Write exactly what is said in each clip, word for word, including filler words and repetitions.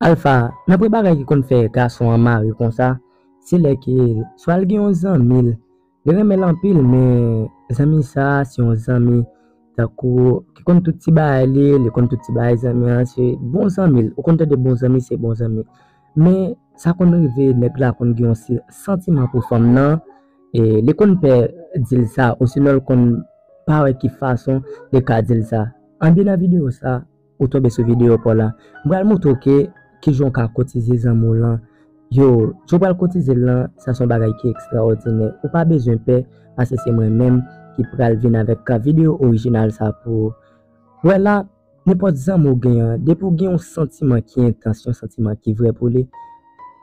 Alpha, nan premye bagay ki konn fè gason an mare konsa, se lè ke swa l gen yon zanmi l, li renmen l anpil, men zanmi sa a se yon zanmi tankou ki konn tout ti bagay li, li konn tout ti bagay zanmi an, se bon zanmi l. Ou konn tande bon zanmi, se bon zanmi. Men sa konn rive, nèg la konn gen yon si-, santiman pou fanm nan, e li konn pè di l sa, osinon l konn pa wè ki fason li ka di l sa. Anben nan videyo sa, ou tonbe sou videyo pa w la. M pral montre w ke kijan w ka koutize zanmi w lan. Yo, jan w pral koutize l lan, sa se yon bagay ki ekstraòdinè. Ou pa bezwen pè, paske se mwen menm ki pral vin avèk videyo orijinal sa pou ou. Wè la, nenpòt zanmi w gen an, depi w gen yon santiman ki entans, yon santiman ki vrè pou li,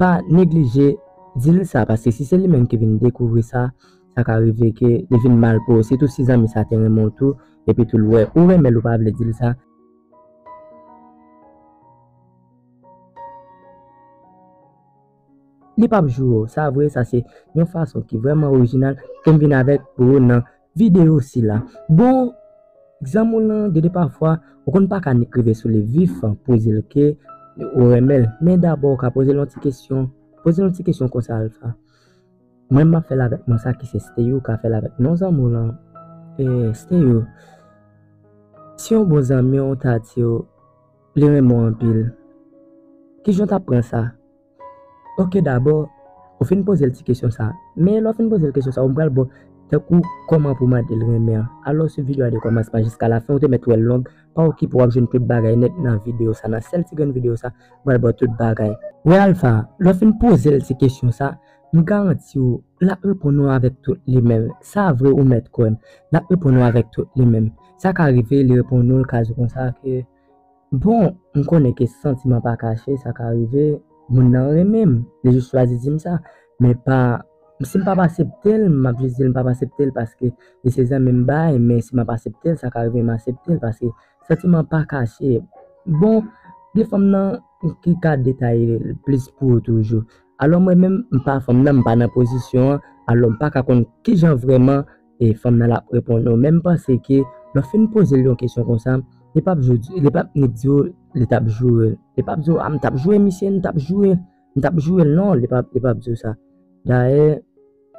pa neglije di l sa, paske si se li menm ki vin dekouvri sa, sa ka rive ke li vin mal pou ou, sitou si zanmi sa te renmen w tou, epi tou l wè ou renmen l, ou pa vle di l sa. Li p ap joure w, sa vre, sa se yon fason ki vrèman orijinal ke m vin avèk pou ou nan videyo sila. Bon, zanmi w lan, gen de pafwa, ou konn pa ka nik rive sou li vif pou di l ke ou renmen l. Men dabò, ou ka poze l yon ti kesyon. Poze l yon ti kesyon konsa, Alpha. Mwen, m ap fè l avèk non sa ki se Steyou, ou ka fè l avèk non zanmi w lan. E, Steyou, si yon bon zanmi w ta di w li renmen w anpil, kijan w t ap pran sa? Oke, dabò, ou fin poze l ti kesyon sa. Men lè w fin poze l kesyon sa, ou pral ba w tankou kòman pou mande l renmen an. Alò, sou videyo a de kòmansman jiska lafen, ou te mèt wè l long, pa okipe w, w ap jwenn tout bagay nèt nan videyo sa, nan sèl ti grenn videyo sa, m pral ba w tout bagay. Wè Alpha, lè w fin poze l ti kesyon sa, m garanti w, l ap reponn ou avèk tout li menm. Sa vre, ou mèt kwè m. L ap reponn ou avèk tout li menm. Sa ka rive, li reponn ou, l ka di w konsa ke, bon, m konnen ke santiman pa kache, sa ka rive, moun nan renmen m, li jis chwazi di m sa. Men pa, si m p ap aksepte l, m ap jis di l m p ap aksepte l paske li se zanmi m bay, men si m ap aksepte l, sa ka rive m aksepte l paske santiman pa kache. Bon, gen fanm nan ki ka detaye l plis pou ou toujou. Alò mwen menm, m pa fanm nan, m pa nan pozisyon an, alò m pa ka konn kijan vrèman e fanm nan l ap reponn ou. Men m panse ke lè w fin poze l yon kesyon konsa, li p ap jou-, li p ap ni di w li t ap joure l. Li p ap di w, a, m t ap joure misye, m t ap joure, m t ap joure l. Non, li p ap, li p ap di w sa. Dayè,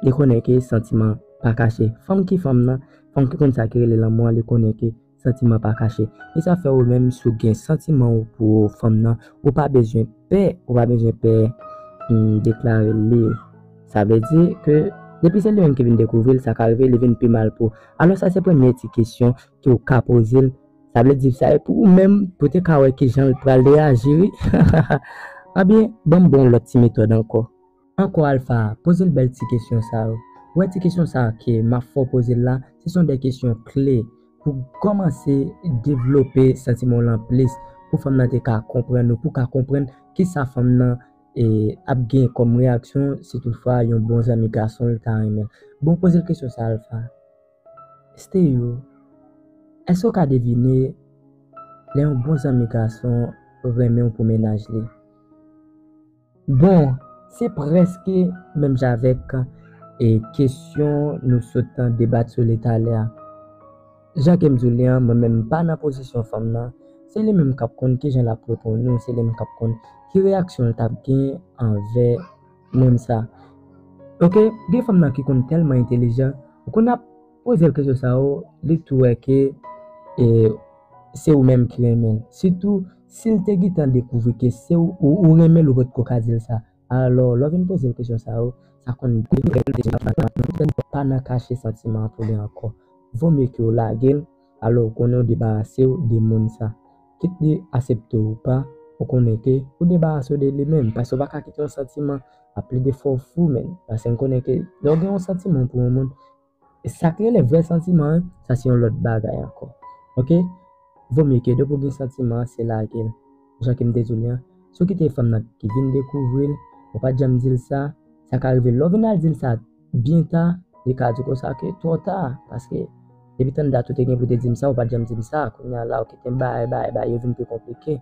li konnen ke santiman pa kache. Fanm ki fanm nan, fanm ki konn sa ki rele lanmou an, li konnen ke santiman pa kache. E sa fè ou menm, si w gen santiman ou pou fanm nan, ou pa bezwen pè, ou pa bezwen pè, hmm, deklare l li. Sa vle di ke depi se li menm ki vin dekouvri l, sa ka rive li vin pi mal pou ou. Alò sa se premye ti kesyon ke w ka poze l. Sa vle di sa e pou ou menm, pou te ka wè kijan l pral reyaji, wi. Anben, ban m ba w yon lòt ti metòd ankò. Ankò Alpha, poze l bèl ti kesyon sa yo. Ou wè ti kesyon sa ke m ap fè w poze l la, se son de kesyon kle pou kòmanse devlope santiman w lan plis, pou fanm nan te ka konprann ou, pou ka konprann kisa fanm nan, e, ap gen kòm reyaksyon si toutfwa yon bon zanmi gason l ta renmen l. Bon, poze l kesyon sa, Alpha. Steyou, èske w ka devine lè yon bon zanmi gason renmen w pou mennaj li? Bon, se prèske menm jan avèk, e, kesyon nou sot debat sou li talè a. Jan ke m di w li an, mwen menm m pa nan pozisyon fanm nan. Se li menm k ap konn kijan l ap reponn ou, se li menm k ap konn ki reyaksyon l t ap gen anvè moun sa. Oke, gen fanm nan ki konn tèlman entelijan, ou konn ap poze l kesyon sa yo, li tou wè ke, e, se ou menm ki renmen l. Sitou, si l te gentan dekouvri ke se ou, ou, ou renmen l, ou potko ka di l sa. Alò, lè w vin poze l kesyon sa yo, sa konn pa nan kache santiman an pou li ankò. Vomye ke w lage l, alò ou konnen w debarase w de moun sa. Kit li aksepte w ou pa, ou konnen ke ou debarase w de li menm, paske w pa ka kite yon santiman ap plede fè w fou, menn. Paske m konnen ke lè w gen yon santiman pou yon moun, e sa k rele vrè santiman an, sa se yon lòt bagay ankò. Oke? Vomye ke depi w gen santiman an, se lage l. Jan ke m te di w li an, si w kite fanm nan ki vin dekouvri l, ou pa t janm di l sa, sa ka rive lè w vin al di l sa byen ta, li ka di w konsa ke twò ta, paske depi tann dat ou te gen pou te di m sa, ou pa t janm di m sa, kounye a la ou kite m bay, bay, bay, yo vin pi konplike.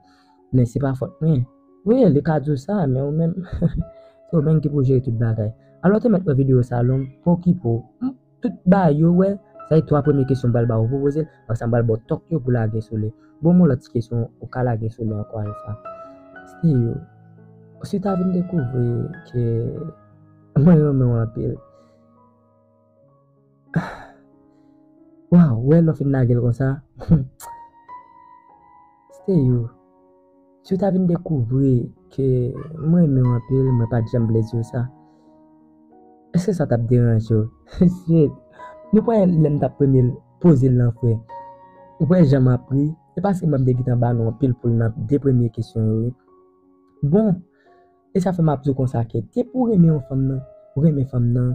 Men se pa fòt mwen. Wi, li ka di w sa, men ou menm, se ou menm ki pou jere tout bagay. Alò, ou te mèt wè videyo sa long, pa okipe w. M, tout bagay yo, wè, sa se twa premye kesyon m pral ba w pou poze l, apre sa m pral ba w tòk yo pou lage sou li. Bon, m yon lòt ti kesyon ou ka lage sou li ankò, Alpha. Stay yo. Si w ta vin dekouvri ke mwen renmen w anpil. Waw, wè lè w fin lage l konsa. Stay yo. Si w ta vin dekouvri ke mwen renmen w anpil, mwen pa t janm vle di w sa. Èske sa t ap deranje w? Shit. Nou kwè lè m t ap premye poze l lan, frè. Ou kwè jan m ap ri? Se paske mwen m te gentan ba nou anpil poul nan de premye kesyon yo, wi. Bon, e sa fè m ap di w konsa ke depi w renmen yon fanm nan, ou renmen fanm nan,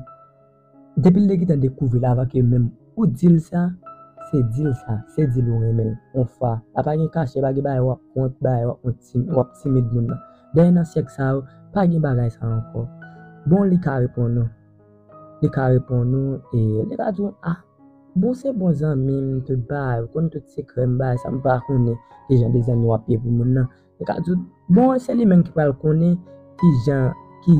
depi l te gentan dekouvri l avan ke menm ou di l sa, se di l sa, se di l ou renmen l. On fwa, la pa gen kache, pa gen bagay w ap wont, bagay w ap wont, w ap timid moun nan. Dèyè nan syèk sa yo, pa gen bagay sa ankò. Bon, li ka reponn ou. Li ka reponn ou, e li ka di w, ah, bon, se bon zanmi m, tout bagay, ou konn tout sekrè m, bagay sa, m pa konnen ki jan de zanmi w ap ye pou moun nan. Li ka di w, bon, se li menm ki pral konnen ki jan, ki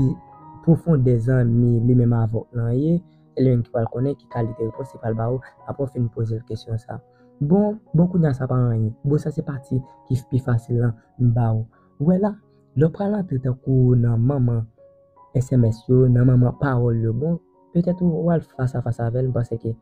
pwofondè zanmi li menm avè w lan ye, se li menm ki pral konnen ki kalite repons li pral ba ou, apre w fin poze l kesyon sa. Bon, bon, kounye a sa pa anyen. Bon, sa se pati ki pi fasil lan m ba ou. Ou wè la, lè w pral antre tankou nan manman S M S yo, nan manman pawòl yo, bon, petèt ou, ou al fas a fas avè l, m panse ke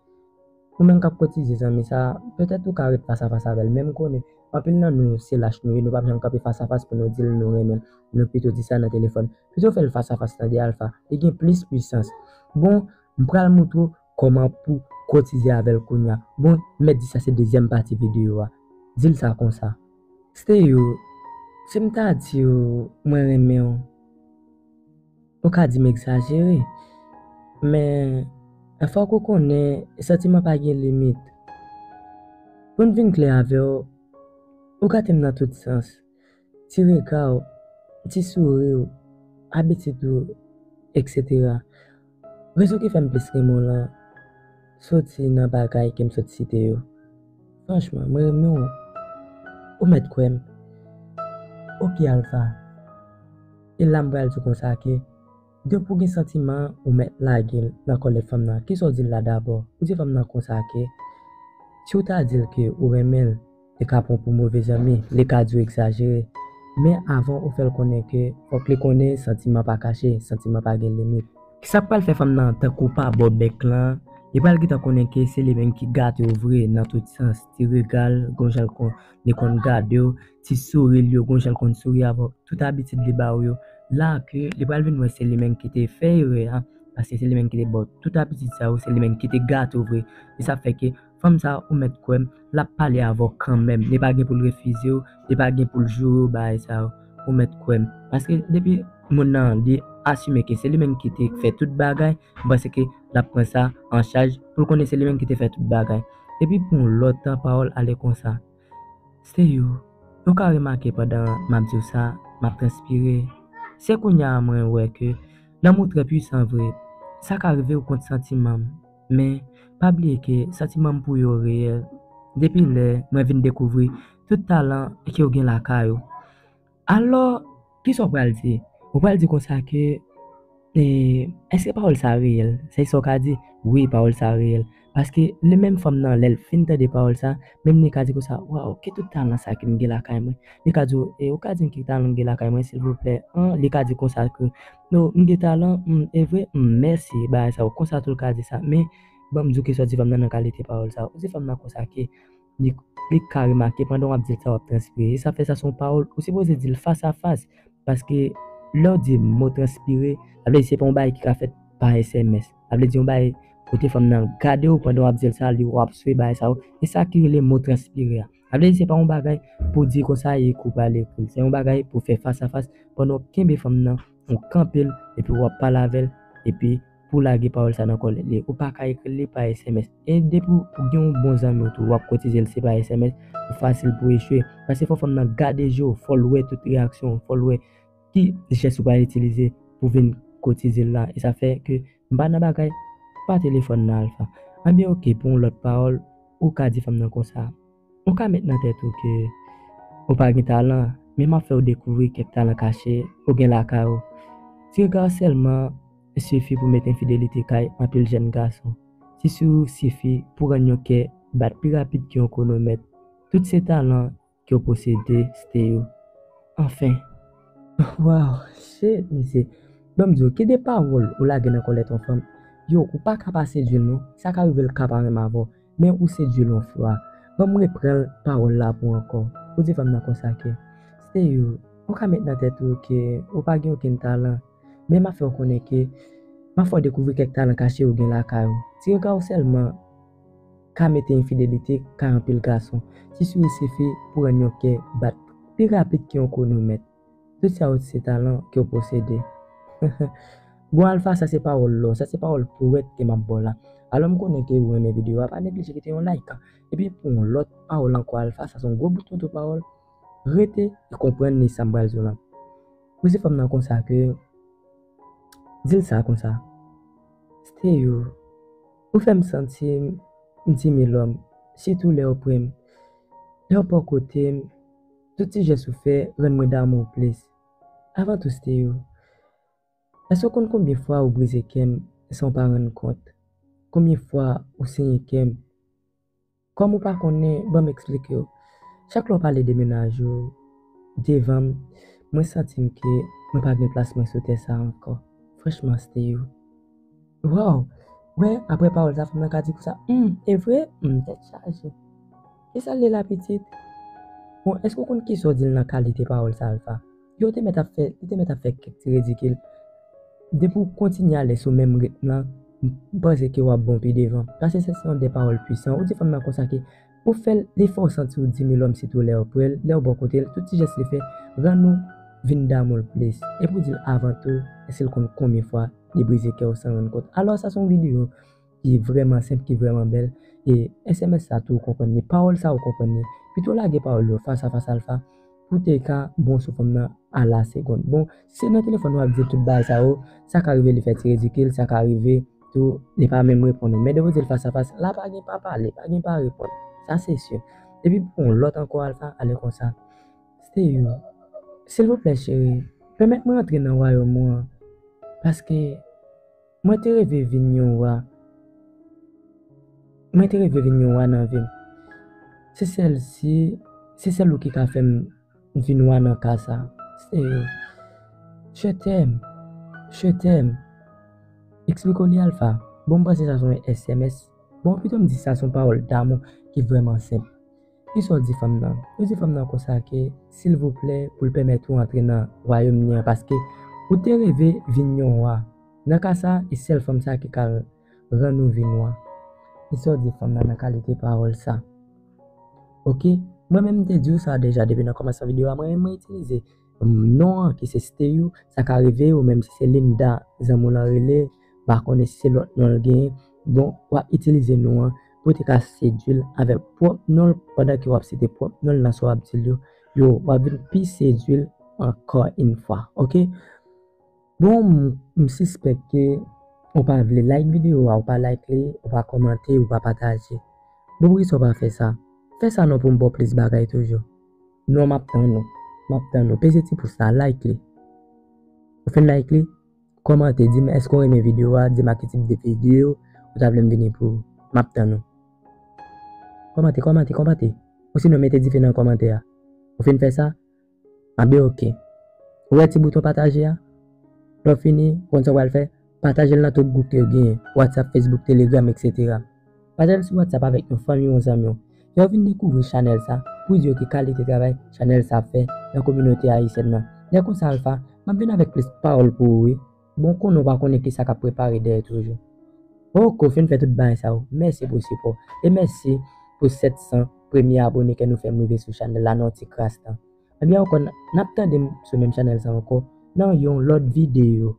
ou menm k ap kotize zanmi sa, petèt ou ka ret fas a fas avè l, men m konnen anpil nan nou se lach nou ye, nou p ap janm kanpe fas a fas pou nou di l nou renmen l. Nou pito di sa nan telefòn. Pito fè l fas a fas, tande Alpha, li gen plis pwisans. Bon, m pral moutre w kòman pou kotize avè l kounye a. Bon, m mèt di sa se dezyèm pati videyo a. Di l sa konsa. Stay yo, si m ta di w mwen renmen w, ou ka di m egzajere, men fòk ou konnen santiman pa gen limit. Pou n vin klè avè w, ou gate m nan tout sans. Ti rega w, ti souri w, abitid ou, etsetera. Rezon ki fè m plis renmen w lan soti nan bagay ke m sot site yo. Franchman, mwen renmen w. Ou mèt kwè m. Oke, Alpha. E la m pral di w konsa ke depi w gen santiman, ou mèt lage l nan kòlèt fanm nan. Kisa w di l la dabò? Ou di fanm nan konsa ke si w ta di l ke ou renmen l, li ka pran w pou move zanmi, li ka di w egzajere. Men avan ou fè l konnen ke fòk li konnen santiman pa kache, santiman pa gen limit. Sa pral fè fanm nan tankou pa bò bèk lan, li pral gentan konnen ke se li menm ki gate w vre nan tout sans. Ti rega l, gon jan l konn, li konn gade w, ti souri l yo, gon jan l konn souri avè w, tout abitid li ba w yo. La ke li pral vin wè se li menm ki te fè erè a, paske se li menm ki te ba w tout abitid sa yo, se li menm ki te gate w vre. E sa fè ke fanm sa, ou mèt kwè m, l ap pale avè w kanmenm. Li pa gen pou l refize w, li pa gen pou l joure w bagay sa yo. Ou mèt kwè m. Paske depi moun nan, li asime ke se li menm ki te fè tout bagay, m panse ke l ap pran sa an chaj pou l konnen se li menm ki te fè tout bagay. Epi pou yon lòt tan, pawòl ale konsa. Stay yo, ou ka remake pandan m ap di w sa, m ap transpire. Se kounye a mwen wè ke lanmou trè pwisan vre. Sa ka rive w kont santiman m. Men, pa bliye ke santiman m pou yo reyèl. Depi lè mwen vin dekouvri tout talan ke w gen lakay ou. Alò, kisa w pral di? Ou pral di konsa ke, e, èske pawòl sa reyèl? Se sa w ka di? Wi, pawòl sa reyèl. Paske li menm fanm nan, lè l fin tande pawòl sa, menm li ka di konsa, waw, ki tout talan sa ke m gen lakay mwen? Li ka di w, e, ou ka di m ki talan m gen lakay mwen, silvouplè? An, li ka di konsa ke, no, m gen talan, m, e vre, m, mèsi, bagay sa yo, konsa tou l ka di sa. Men, ban m di w kisa w di fanm nan nan kalite pawòl sa. Ou di fanm nan konsa ke, li, li ka remake pandan w ap di l sa w ap transpire. E sa fè sa se yon pawòl ou sipoze di l fas a fas. Paske lè w di mo transpire, sa vle di se pa yon bagay ki ka fèt pa S M S. Sa vle di yon bagay kote fanm nan gade w pandan w ap di l sa, li wè w ap swe bagay sa yo. E sa ki rele mo transpire a. Sa vle di se pa yon bagay pou di konsa e kou pral ekri l. Se yon bagay pou fè fas a fas pandan w kenbe fanm nan, ou kanpe l, epi w ap pale avè l, epi pou lage pawòl sa nan kòlèt li. Ou pa ka ekri li pa S M S. E depi w gen yon bon zanmi w tou, w ap kotize l, se pa S M S, ou fasil pou echwe. Paske fò fanm nan gade je w, fò l wè tout reyaksyon w, fò l wè ki jès ou pral itilize pou vin kotize l la. E sa fè ke m pa nan bagay pa telefòn nan, Alpha. Anben, oke, pou yon lòt pawòl, ou ka di fanm nan konsa. Ou ka met nan tèt ou ke ou pa gen talan, men m ap fè w dekouvri kèk talan kache ou gen lakay ou. Ti rega w sèlman sifi pou met enfidelite kay anpil jèn gason. Ti souri w sifi pou rann yon kè bat pi rapid ke yon kwonomèt. Tout se talan ke w posede, Stay yo. Anfen, Wow, shit, mesye. Ban m di w, ki de pawòl ou lage nan kòlèt yon fanm? Yo, ou pa ka pa sedui l non. Sa ka rive l ka pa renmen avè w, men ou sedui l yon fwa. Ban m reprann pawòl la pou ankò. Ou di fanm nan konsa ke, Stay, ou ka met nan tèt ou ke ou pa gen okenn talan, men m ap fè w konnen ke m ap fè w dekouvri kèk talan kache ou gen lakay ou. Ti rega w sèlman ka mete enfidelite kay anpil gason. Ti sou se fi pou rann yon kè bat pi rapid ke yon kwonomèt. Tout sa yo se talan ke w posede. Bon, Alpha, sa se pawòl lò, sa se pawòl powèt ke m ap ba w la. Alò, m konnen ke ou renmen videyo a, pa neglije kite yon like. Epi pou yon lòt pawòl ankò, Alpha, sa se yon gwo bout tonton pawòl. Rete e konprann ni sa m pral di w la. Ou di fanm nan konsa ke, di l sa konsa. Stay, ou fè m santi m ti milòm, sitou lè w pre m. Lè w bò kote m, tout ti jès ou fè rann mwen damou w plis. Avan tou, Stay, èske w konn konbyen fwa ou brize kè m san w pa rann kont? Konbyen fwa ou senyen kè m? Kòm ou pa konnen, ban m eksplike w. Chak lè w pale de mennaj ou devan m, mwen santi m ke mwen pa gen plas mwen sou tè sa a ankò. Franchman, Stay, wow! Wè, apre pawòl sa, fanm nan ka di konsa, hmm, e vre? Hmm, tèt chaje. Kisa l ye la, pitit? Bon, èske w konn kisa w di l nan kalite pawòl sa, Alpha? Yo te mèt ap fè, li te mèt ap fè kèk ti ridikil. Depi w kontinye ale sou menm ritm lan, m panse ke w ap bon pi devan. Paske se, se yon de pawòl pwisan. Ou di fanm nan konsa ke ou fè l, li fè w santi w di milòm sitou lè w pre l, lè w bò kote l, tout ti jès li fè rann ou vin damou l plis. Epi w di l avan tou, èske l konn konbyen fwa li brize kè w san rann kont? Alò, sa se yon videyo ki vrèman senp, ki vrèman bèl. E S M S sa tou ou konprann li, pawòl sa ou konprann li. Pito lage pawòl yo fas a fas, Alpha, pou te ka bon sou fanm nan a la segonn. Bon, si se nan telefòn w ap di tout bagay sa yo, sa ka rive li fè ti ridikil, sa ka rive tou li pa menm reponn ou. Men depi w di l fas a fas, la pa gen pa pale, pa gen pa reponn. Sa se si. Epi pou yon lòt ankò, Alpha, ale konsa. Stay, silvouplè cheri, pèmèt mwen antre nan wayòm ou an, paske mwen te reve vin yon wa. Mwen te reve vin yon wa nan vi m. Se sèl si, se sèl ou ki ka fè m vin wa nan ka sa. Stay, je t'aime, je t'aime. Eksplike w li, Alpha. Bon, m panse sa se yon S M S. Bon, pito m di sa se yon pawòl damou ki vrèman senp. Kisa w di fanm nan? Ou di fanm nan konsa ke, silvouplè, pou l pèmèt ou antre nan wayòm li an, paske ou te reve vin yon wa. Nan ka sa, e sèl fanm sa ki ka rann ou vin wa. Kisa w di fanm nan nan kalite pawòl sa? Oke, mwen menm m te di w sa deja depi nan kòmansman videyo a, mwen menm mwen itilize non an ki se Stay, sa ka rive ou menm si se Linda zanmi w lan rele, m pa konnen si se lòt non l genyen. Bon, w ap itilize non an pou te ka sedui l avèk pwòp non l, pandan ke w ap site pwòp non l nan sa w ap di l yo, yo, w ap vin pi sedui l ankò yon fwa, oke? Bon, m, m sispèk ke ou pa vle like videyo a, ou pa like li, ou pa kòmante, ou pa pataje. Bon, poukisa w pa fè sa? Fè sa non pou m ba w plis bagay toujou. Non, m ap tann ou. M ap tann ou. Peze ti pous la, like li. Ou fin like li? Kòmante, di m èske w renmen videyo a, di m a ki tip de videyo ou ta vle m vini pou ou. M ap tann ou. Kòmante, kòmante, kòmante. Ou sinon mete dife nan kòmantè a. Ou fin fè sa? Anben oke. Ou wè ti bouton pataje a? Lè w fini, ou konn sa w pral fè? Pataje l nan tout gwoup ke w genyen, WhatsApp, Facebook, Telegram, etsetera. Pataje l sou WhatsApp avèk yon fanmi w, yon zanmi w. Fè yo vin dekouvri chanèl sa, pou di yo ki kalite travay chanèl sa ap fè nan kominote ayisyèn nan. Lè konsa, Alpha, m ap vin avèk plis pawòl pou ou, wi. Bon, konnen w pa konnen kisa k ap prepare dèyè toujou. Oke, w fin fè tout bagay sa yo. Mèsi pou sipò. E mèsi pou sèt san premye abone ke nou fè m rive sou chanèl la nan yon ti kras tan. Ebyen ankò, n ap tande m sou menm chanèl sa ankò nan yon lòt videyo.